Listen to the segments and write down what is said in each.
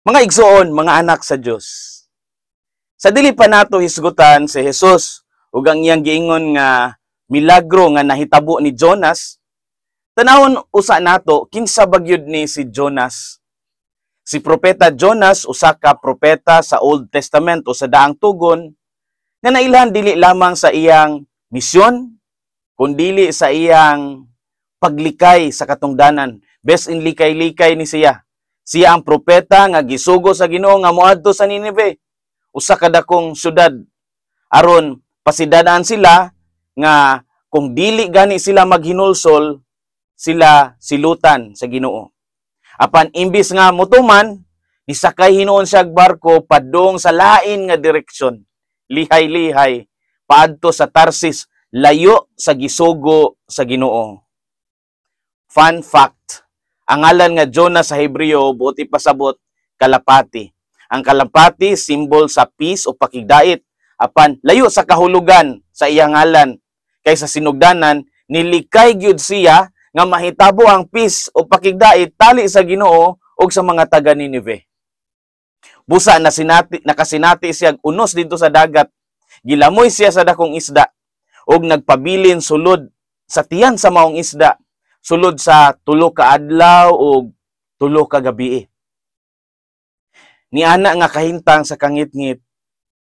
Mga igsoon, mga anak sa Dios. Sa dili pa nato hisgutan si Jesus ug ang iyang giingon nga milagro nga nahitabo ni Jonas, tanawon usa nato kinsa ba gyud ni si Jonas. Si Propeta Jonas, usa ka propeta sa Old Testament o sa Daang Tugon nga nailhan dili lamang sa iyang misyon kundili sa iyang paglikay sa katungdanan. Best in likay-likay ni siya. Siya ang propeta nga gisugo sa Ginoo nga moadto sa Nineveh, usa ka dakong syudad, aron pasidanaan sila nga kung dili gani sila maghinulsol, sila silutan sa Ginoo. Apan imbis nga motuman, nisakay hinuon siya og barko padung sa lain nga direksyon. Lihay-lihay paadto sa Tarsis, layo sa gisugo sa Ginoo. Fun fact, ang ngalan nga Jonas sa Hebreo buot ipasabot kalapati. Ang kalapati, symbol sa peace o pakigdait. Apan layo sa kahulugan sa iyang ngalan kay sa sinugdanan nilikay gyud siya nga mahitabo ang peace o pakigdait tali sa Ginoo ug sa mga taga Nineveh. Busa na sinati, nakasinati siya unos didto sa dagat. Gilamoy siya sa dakong isda ug nagpabilin sulod sa tiyan sa maong isda sulod sa 3 ka adlaw ug 3 ka gabi. Niana nga kahintang sa kangitngit,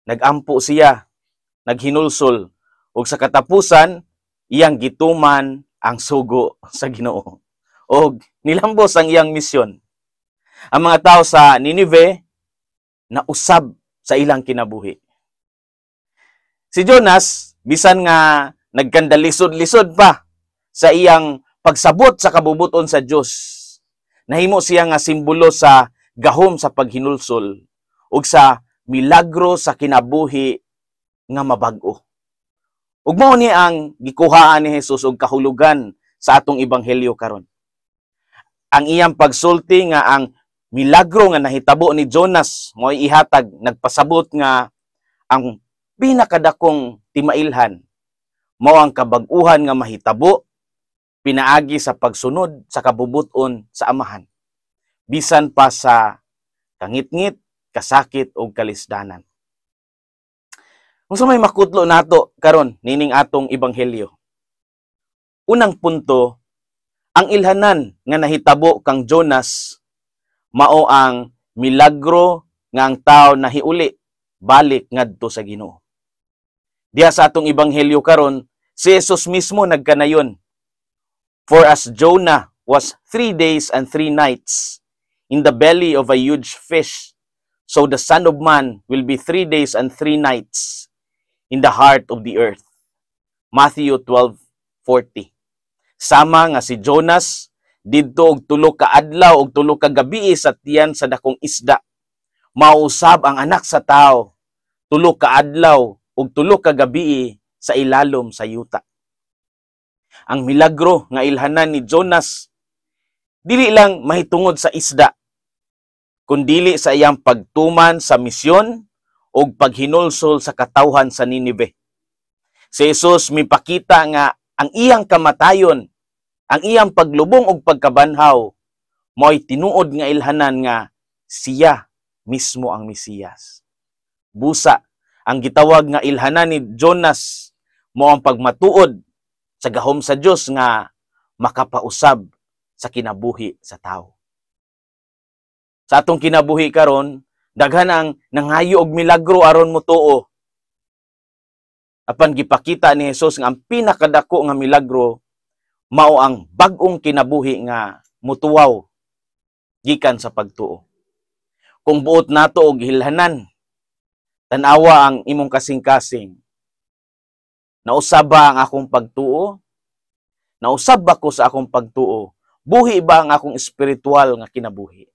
nagampo siya, naghinulsol, ug sa katapusan, iyang gituman ang sugo sa Ginoo. Og nilambos ang iyang misyon. Ang mga tao sa Nineveh nausab sa ilang kinabuhi. Si Jonas, bisan nga nagkandalisod-lisod pa sa iyang pagsabot sa kabubuton sa Dios, nahimo siya nga simbolo sa gahom sa paghinulsol ug sa milagro sa kinabuhi nga mabag-o. Ug mao ni ang gikuhaan ni Jesus og kahulugan sa atong ebanghelyo karon. Ang iyang pagsulti nga ang milagro nga nahitabo ni Jonas mo'y ihatag, nagpasabot nga ang pinakadakong timailhan mao ang kabag-uhan nga mahitabo pinaagi sa pagsunod sa kabubuton sa Amahan bisan pa sa kangitngit, kasakit ug kalisdanan. Unsa may makutlo nato karon nining atong ebanghelyo? Unang punto, ang ilhanan nga nahitabo kang Jonas mao ang milagro nga ang tao nahiuli balik ngadto sa Ginoo. Diha sa atong ebanghelyo karon, si Jesus mismo nagkanayon. "For as Jonah was 3 days and 3 nights in the belly of a huge fish, so the Son of Man will be 3 days and 3 nights in the heart of the earth." Matthew 12:40. Sama nga si Jonas didto og 3 ka adlaw og 3 ka gabi sa tiyan sa dakong isda, mausab ang Anak sa Tao 3 ka adlaw ug 3 ka gabi sa ilalom sa yuta. Ang milagro nga ilhanan ni Jonas dili lang mahitungod sa isda, kundili sa iyang pagtuman sa misyon ug paghinulsol sa katawhan sa Nineveh. Si Jesus mipakita nga ang iyang kamatayon, ang iyang paglubong ug pagkabanhaw mo'y tinuod nga ilhanan nga siya mismo ang Mesiyas. Busa, ang gitawag nga ilhanan ni Jonas mao ang pagmatuod sa gahom sa Dios nga makapausab sa kinabuhi sa tao. Sa atong kinabuhi karon, daghan ang nangayo og milagro aron motuo. Apan gipakita ni Jesus nga ang pinakadako nga milagro mao ang bag-ong kinabuhi nga mutuwaw gikan sa pagtuo. Kung buot nato og hilhanan, tan-awa ang imong kasing-kasing. Nausab ba ang akong pagtuo? Nausab ba ko sa akong pagtuo? Buhi ba ang akong espiritual nga kinabuhi?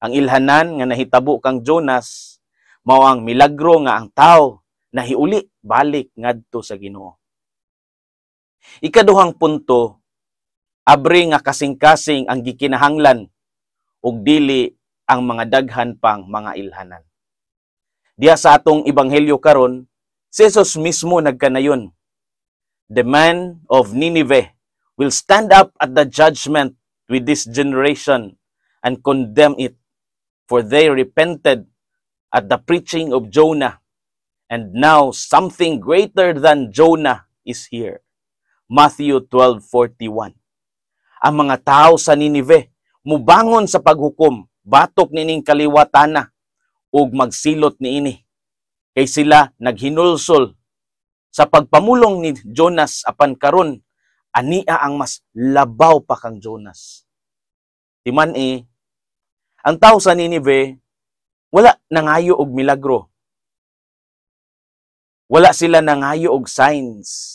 Ang ilhanan nga nahitabo kang Jonas mao ang milagro nga ang tao nahiuli balik ngadto sa Ginoo. Ikaduhang punto, abri nga kasing-kasing ang gikinahanglan ug dili ang mga daghan pang mga ilhanan. Diha sa atong ebanghelyo karon, si Jesus mismo nagkanayon. "The man of Nineveh will stand up at the judgment with this generation and condemn it." For they repented at the preaching of Jonah, and now something greater than Jonah is here." Matthew 12:41. Ang mga tao sa Ninive mubangon sa paghukom batok nining kaliwatana ug magsilot niini, kay sila naghinulsol sa pagpamulong ni Jonas, apan karon ania ang mas labaw pa kang Jonas. Timan-i, ang tao sa Ninive wala nangayo og milagro. Wala sila nangayo og signs.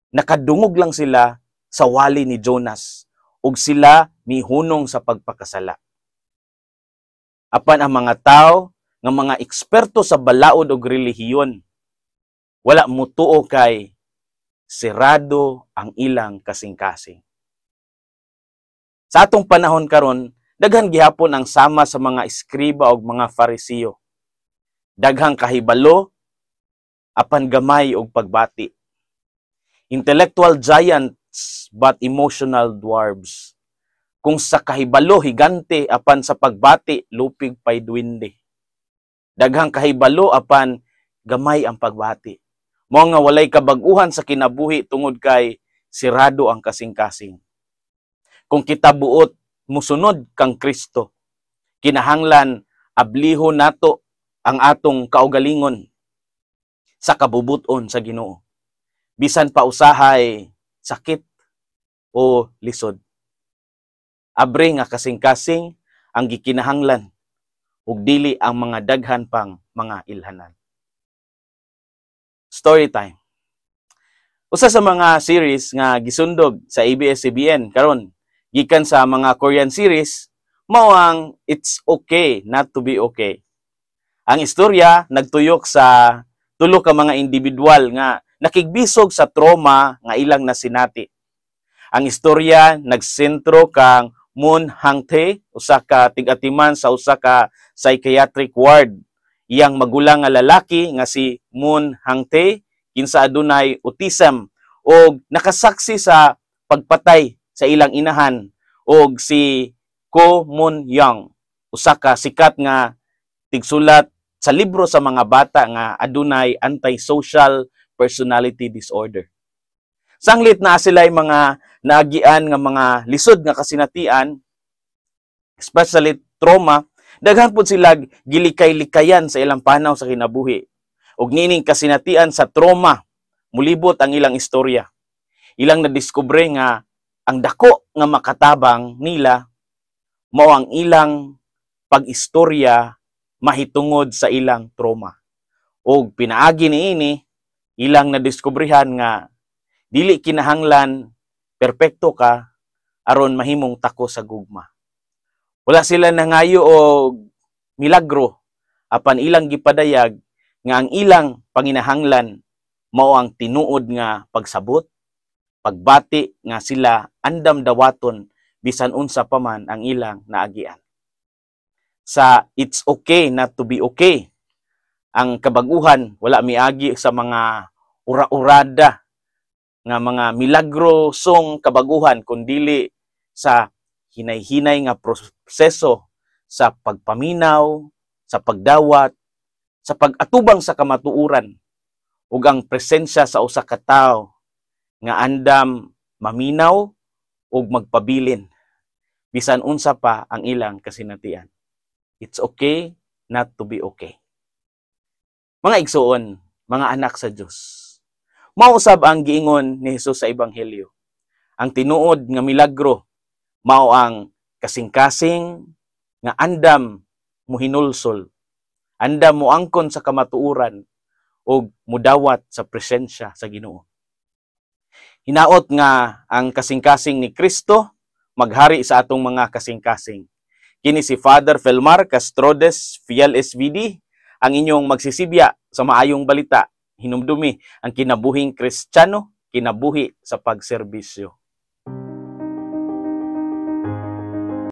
Nakadungog lang sila sa wali ni Jonas ug sila mihunong sa pagpakasala. Apan ang mga tao nga mga eksperto sa balaod og relihiyon, wala mutuo kay sirado ang ilang kasing-kasing. Sa atong panahon karon, daghan gihapon ang sama sa mga eskriba og mga Farisiyo. Daghang kahibalo apan gamay og pagbati. Intellectual giants but emotional dwarves. Kung sa kahibalo higante, apan sa pagbati lupig pay duwende. Daghang kahibalo apan gamay ang pagbati. Mao nga walay kabag-uhan sa kinabuhi tungod kay sirado ang kasing-kasing. Kung kita buot musunod kang Kristo, kinahanglan abliho nato ang atong kaugalingon sa kabubuton sa Ginoo, bisan pa usahay sakit o lisod. Abre nga kasing-kasing ang gikinahanglan ug dili ang mga daghan pang mga ilhanan. Story time. Usa sa mga series nga gisundog sa ABS-CBN karon gikan sa mga Korean series mao ang It's Okay Not to Be Okay. Ang istorya nagtuyok sa tulo ka mga individual nga nakigbisog sa trauma nga ilang nasinati. Ang istorya nagsentro kang Moon Hang-tae, usa ka tig-atiman sa usa ka psychiatric ward. Iyang magulang nga lalaki nga si Moon Hang-tae, kinsa adunay autism og nakasaksi sa pagpatay sa ilang inahan, og si Ko Moon Young, usa ka sikat nga tigsulat sa libro sa mga bata nga adunay antisocial personality disorder. Sanglit na sila mga naagian nga mga lisod nga kasinatian, especially trauma, daghan pud sila gilikay-likayan sa ilang panaw sa kinabuhi. Ug nining kasinatian sa trauma, mulibot ang ilang istorya. Ilang nadiskubre nga ang dako nga makatabang nila mao ang ilang pag-istorya mahitungod sa ilang trauma. Og pinaagi niini, ilang nadiskubrehan nga dili kinahanglan perpekto ka aron mahimong tako sa gugma. Wala sila nangayo og milagro, apan ilang gipadayag nga ang ilang panginahanglan mao ang tinuod nga pagsabot, pagbati nga sila andam dawaton bisan unsa pa man ang ilang naagian. Sa It's Okay Not to Be Okay, ang kabaguhan wala miagi sa mga ura-urada nga mga milagrosong kabaguhan, kundili sa hinay-hinay nga proseso sa pagpaminaw, sa pagdawat, sa pag-atubang sa kamatuoran ug ang presensya sa usa ka tawo nga andam maminaw ug magpabilin bisan unsa pa ang ilang kasinatian. It's okay not to be okay. Mga igsuon, mga anak sa Dios, mao usab ang giingon ni Jesus sa Ebanghelyo. Ang tinuod nga milagro mao ang kasing-kasing nga andam muhinulsol, andam moangkon sa kamatuoran ug mudawat sa presensya sa Ginoo. Hinaot nga ang kasing-kasing ni Kristo maghari sa atong mga kasing-kasing. Kini si Father Felmar Castrodes, Fiel SVD, ang inyong magsisibya sa maayong balita. Hinumdumi ang kinabuhing Kristiyano, kinabuhi sa pagserbisyo.